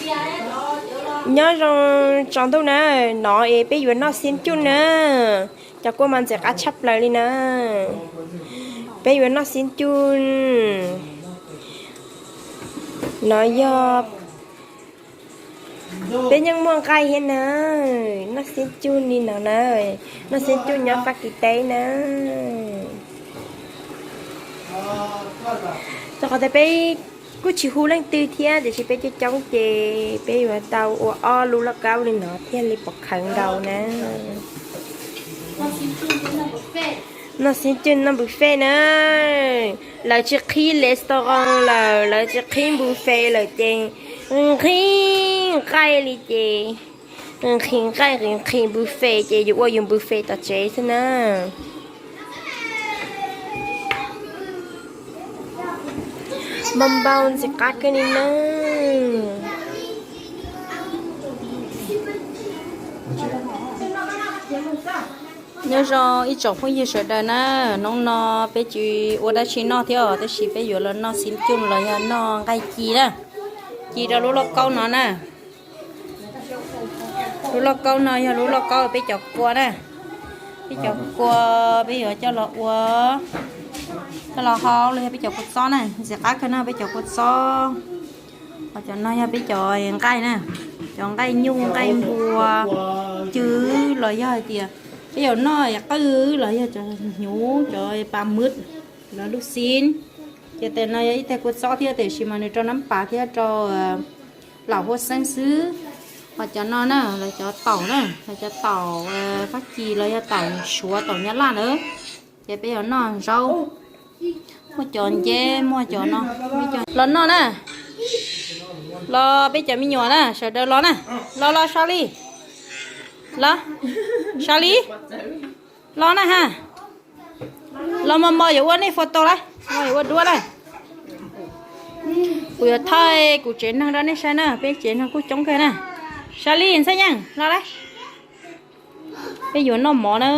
Nyob zoo tsaus ntuj na, no es peb yuav noj xib cuj na. Cov kua mas ntxim qab tshaj plaws li na. Peb yuav noj xib cuj. No yog peb yeej muaj nqaij thiab na. Noj xib cuj li no na. Noj xib cuj nyob Fab Kis teb na. Rau qhov tias peb kuj tsis hu leej twg thiab, tiam sis peb coob coob ces peb yuav tau ua ob lub lauj kaub li no thiaj li pom qhawv nkaus na. Noj xib cuj noj buffet na. Lawv tsis qhib restaurant lawm, lawv tsis qhib buffet lawm ces nqhis nqaij li ces, nqhis nqaij nqhis buffet ces yuav ua yus buffet tom tsev xwb na. Npau npau ntxim qab kawg li na. Nyob zoo ib tsoom phooj ywg sawv daws na, hnub no peb tsis ua dab tsi noj thiab os, tab sis peb yuav los noj xib cuj los yog noj nqaij ci na, ci rau lub lauj kaub no na. Lub lauj kaub no yog lub lauj kaub peb cov kua na, peb cov kua peb yuav coj los ua, coj los hau los yog peb cov kua txob na, ntxim qab kawg no peb cov kua txob. Ho cov no yog peb cov nqaij na, cov nqaij nyuj nqaij npua, cwv los yog hais tias peb yuav noj qwj los yog cov hnyuv cov pa mwb los lub xib. Ces tes no yog ib tes kua txob thiab tiam sis mas nws rau nab pas thiab rau laum huab xeeb xwb. Ho cov no na los cov taum na, los cov taum Fab Kis los yog taum Suav taum Nyab Laj na. Ces peb yuav noj zaub, muaj cov nceb muaj cov no. Los noj na, los peb cov me nyuam na sawv daws los na, los los Sa Lis, los Sa Lis, los na ha. Los mos mos yuav ua nej foto lawm, mos yuav ua duab lawm. Kuv yuav thaij kuv tsev neeg rau nej saib na, peb tsev neeg kuj coob kawg na. Sa Lis, Ntxhais Yeej, los lawm. Peb yuav noj mov na.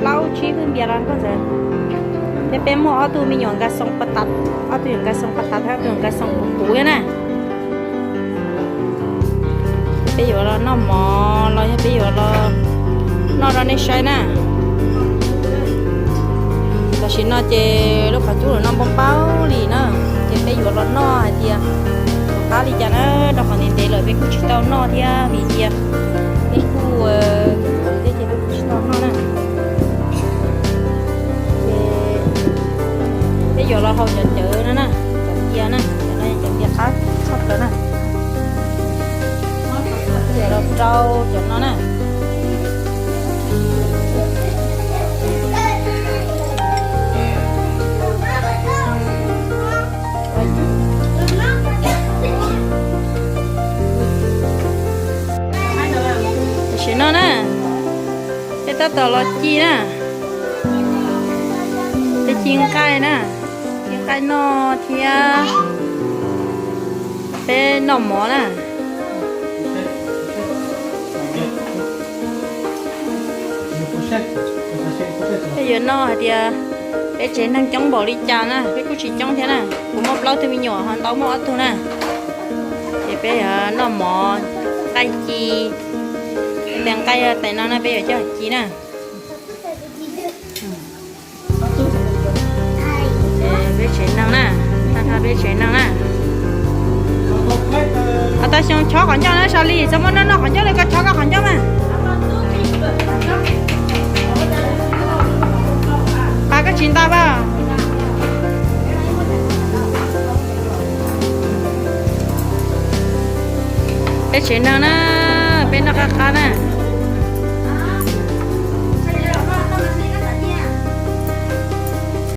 Plaub tsib hwj npias los koj ntxawm. Thiab peb muaj ob tug me nyuam nkas xoo pas tas, ob tug nyuam nkas xoo pas tas thiab ob tug nyuam nkas xoo puv puv thiab na. Peb yuav los noj mov los yog peb yuav los noj rau nej saib na. Tam sim no ces lub qhov cub los no npau npau li na, ces peb yuav los noj hais tias tom qab li cas na, rau qhov ntev ntev lawm peb kuj tsis tau noj thiab vim tias peb kuj thiab ces peb kuj tsis tau noj na. Ces peb yuav los hau cov cawv no na, cov npias na, cov no cov npias qab tshaj plaws na. Ces los rau cov no na. Tam sim no na, peb tab tom los ci na, peb ci nqaij na, ci nqaij noj thiab peb noj mov na. Peb yuav noj hais tias peb tsev neeg coob npaum li cas na, peb kuj tsis coob thiab na, kuv muaj plaub tug me nyuam ho ntau muaj ob tug na. Ces peb yuav noj mov, nqaij ci, tes nqaij tais no na peb yuav coj ci na. Peb tsev neeg na, tag nrho peb tsev neeg na. Tau xyoo chob qhov ncauj na Sa Lis, txhob muab noj noj qhov ncauj li, koj chob koj qhov ncauj mas. Pab koj tsis nta pab. Peb tsev neeg na, peb noj qab qab na.